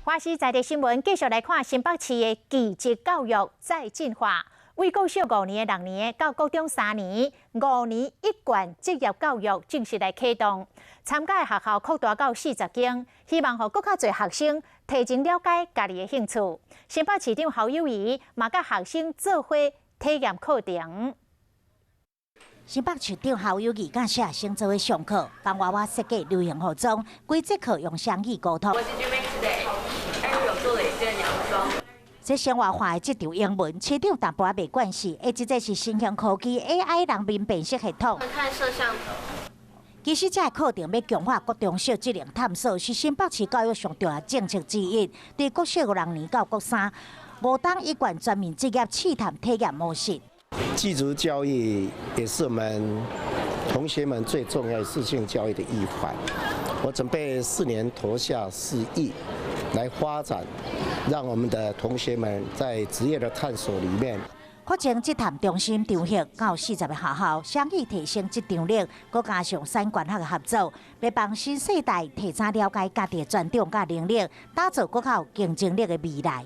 華視在地新聞繼續來看新北市的技職教育再進化，為國小五年、六年到國中三年，五年一貫職業教育正式來啟動。參加的學校擴大到40間，希望予閣較濟學生提前了解家己的興趣。新北市長侯友宜嘛佮學生做伙體驗課程。新北市長侯友宜佮學生做伙上課，幫娃娃設計流行服裝，規節課用雙語溝通。 What did you make today? Ariel 做了一件洋裝。這生活化的這場英文，市長淡薄仔袂慣勢，欸，這個是新興科技 AI 人面辨識系統。看攝像頭。其實這個課程欲強化國中小職能探索，是新北市教育上重要政策之一。對國小五六年到國三，五當一貫全面職業試探體驗模式。技職教育也是我們同學們最重要適性教育的一環。我準備4年投下4億來發展，讓我們的同學們在職業的探索裡面。擴增職探中心場域到40個學校，雙語提升職場力，閣加上產官學的合作，欲幫新世代提早了解家己的專長佮能力，打造閣較有競爭力的未來。